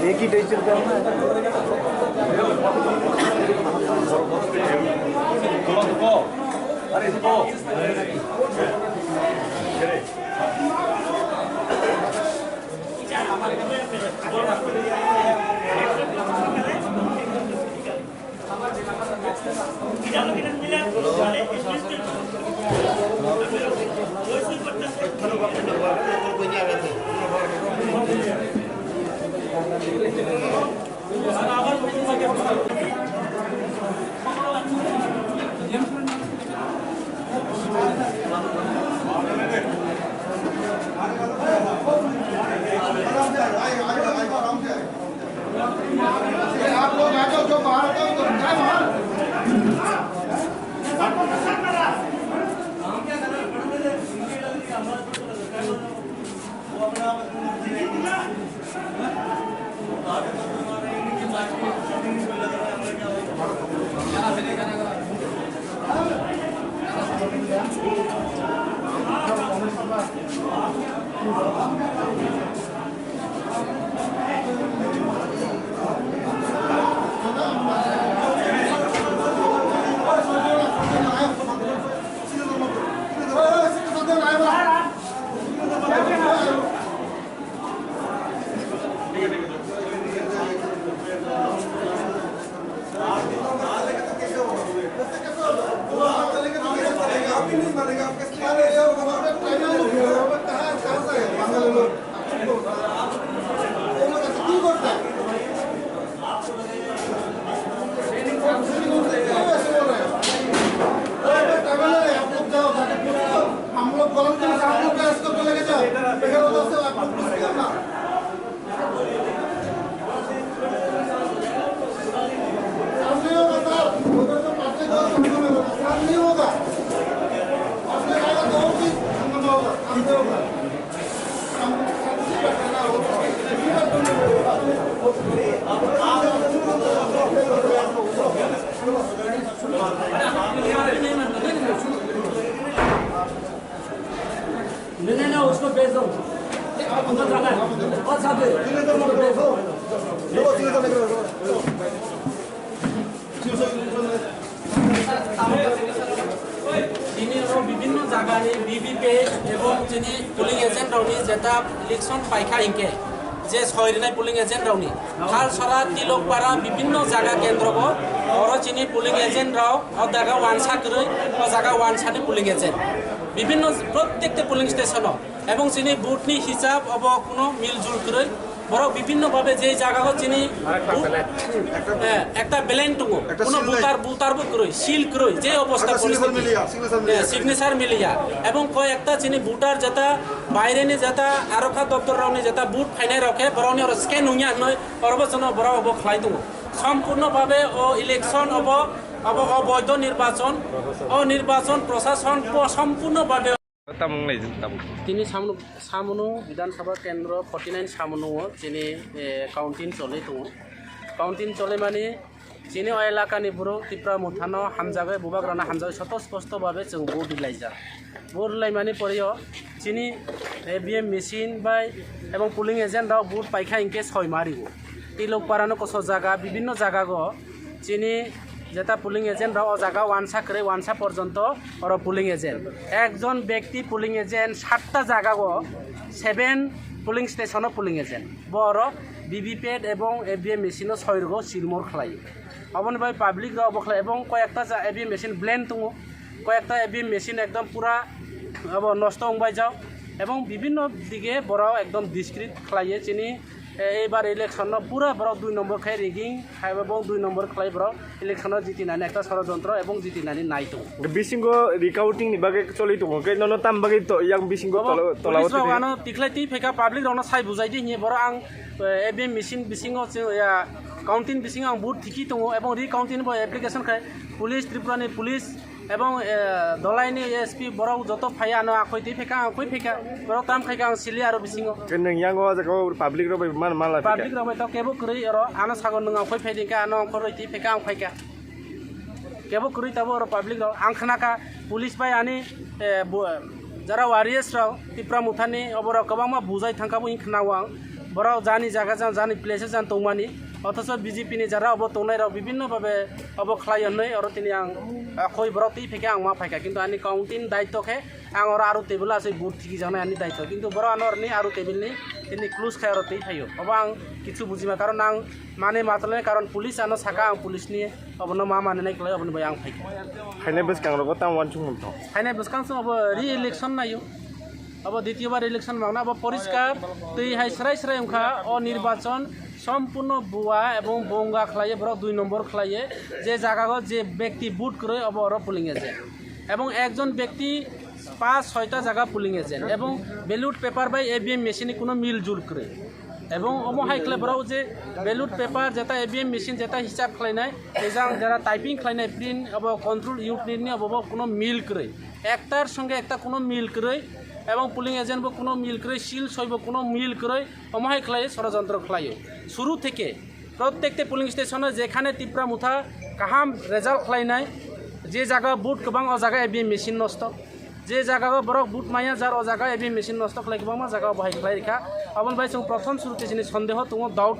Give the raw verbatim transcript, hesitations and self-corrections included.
एक ही टेंशन करना है। हम लोग गलत काम सामने पे इसको लेके जाओ। सामने होगा सर, उधर से पाछे जाओ, सामने होगा, सामने होगा। पाछे आएगा तो और भी हंगामा होगा, सामने होगा। नहीं, नहीं, नहीं, उसको भेज दो। उधर जाना है। और साथ में, उसको भेज दो। Chini oro bibhinno jaga ni V V P A T ebong chini polling agent rok ni jeta election paikha hinkhe je soi rinai polling agent rok ni Halsora, Tilokpara bibhinno jaga kendro bo oro chini polling agent rok o jaga wansa kwrwi o jaga wansa ni polling agent bibhinno prottekta polling station o ebong chini vote ni hisab obo kuno miljul kwrwi. Borok bibhinno bhabe je jaga o chini ekta balance tongo, ekta kuno voter, voter bo kwrwi, seal kwrwi, je obostha poristiti, signature miliya, signature miliya. Ebong koi ekta chini voter jeta baire ni jeta aro kha doptor rok ni jeta vote phainai rok khe borok ni oro scan wngya hinoi oro bo jono borok obo khlai tongo. Sompurno bhabe o election obo, obo oboidho nirbachon, o nirbachon prosason po sompurno bhabe Tamung lai jin tamung. Tini Samnu, Samnu Bidhan Sabha Kendro forty nine Samnu o chini, eh, counting choli tongo. Counting choli mani chini o elaka ni borok Tipra Motha no hamjagwi, bubagra no hamjagwi soto sposto bhabe chwng vote rwlaijak. Vote rwlai mani pore o chini A V M machine bai ebong polling agent rok vote paikha hinkhe soi ma rio. Tilokpara no koso jaga, bibhinno jaga go. Chini jeta polling agent rok o jaga wansa kwrwi wansa porjonto oro polling agent. Ekjon bekti polling agent satta jaga o seven polling station o polling agent. Bo oro V V P A T ebong A V M machine o soi rwgo silmor khlai. Oboni bai public rok bo khlai ebong koi ekta ja A V M machine blen tongo. Koi ekta A V M machine ekdom pura abo nosto wng bai jak. Ebong bibhinno dige borok ekdom discreet khlai chini E, eibar election no pura borok dui nombor khe rigging, haiba bo dui nombor khlai borok election no jitinani ekta sorojontro ebong jitinani nai tongo. Bisingo recounting ni bagwi choli tongo, khe nono tam bagwi to, yang bisingo Obo tola, tola police rok twi- ano tikhlai twi phaikha, public rok no sai bujai di hinwi borok ang, eh, A V M machine bisingo se, ya, Counting bisingo ang vote thiki tongo, ebong recounting bo application khai police, Tripura ni police ebong, eh, Dholai ni S P borok joto phai ano akhoi twi phaikha, ang khoi phaikha, borok tam khaikha ang sili aro bisingo. Khe nwng yango o jaga o public rok bai man, man lai phaikha. Public rok bai to kebo kwrwi oro ano sago nwng ang khoi phai dingkha, ano ang khoroi twi phaikha, ang phaikha. Kebo kwrwi tabo oro public rok. Ang khnakha police bai ani, eh, bo-, jara warriors rok Tipra Mothani oborok kwbangma bujai thangkha bo wng khna o ang. Borok jani jaga jan, jani place jan tongmani. Othocho B J P ni jara obo tongnai rok bibhinno bhabe obo khlai hwnwi oro tini ang, ah, khoi borok twi phaikha ang ma phaikha. Kintu ani counting daityo khe ang oro aro table asoi vote thiki jaknai ani daityo. Kintu borok ano oroni aro table ni tini close khai oro twi phaio. Obo ang kichu bujima karon ang mane matolani karon police ano saka ang police ni Obono ma manwi nai kwlai, oboni bai ang phaikha. Phainai bwskangrogo tamo uansukmung tong? Phainai bwskang chwng obo re-election naio. Obo ditiyo bar election mangna, obo poriskar twi hai srai srai wngkha, o nirbachon sompurno bua ebong bonga khlaiye, borok dui nombor khlaiye, je jagao je bekti vote kwrwi obo oro polling agent. Ebong ekjon bekti pas soita jaga polling agent, ebong ballot paper bai E V M machine ni kuno mil jul kwrwi. Ebong omo hai khlai borok je ballot paper jeta E V M machine jeta hisab khlainai, ejang jera typing khlainai print abo control unit ni abo bo kuno mil kwrwi. Ektar songe ekta kuno mil kwrwi, ebong polling agent bo kuno mil kwrwi, seal soi bo kuno mil kwrwi, omo hai khlai sorojontro khlaio. Suru theke prottekta polling station o jekhane Tipra Motha kaham result khlainai, je jaga vote kwbang o jaga E V M machine nosto. Je jaga o borok vote maya jar o jaga E V M machine nosto khlai kwbangma jaga o bahai khlai rikha. Aboni bai chwng prothom suru te chini sondeho tongo, doubt.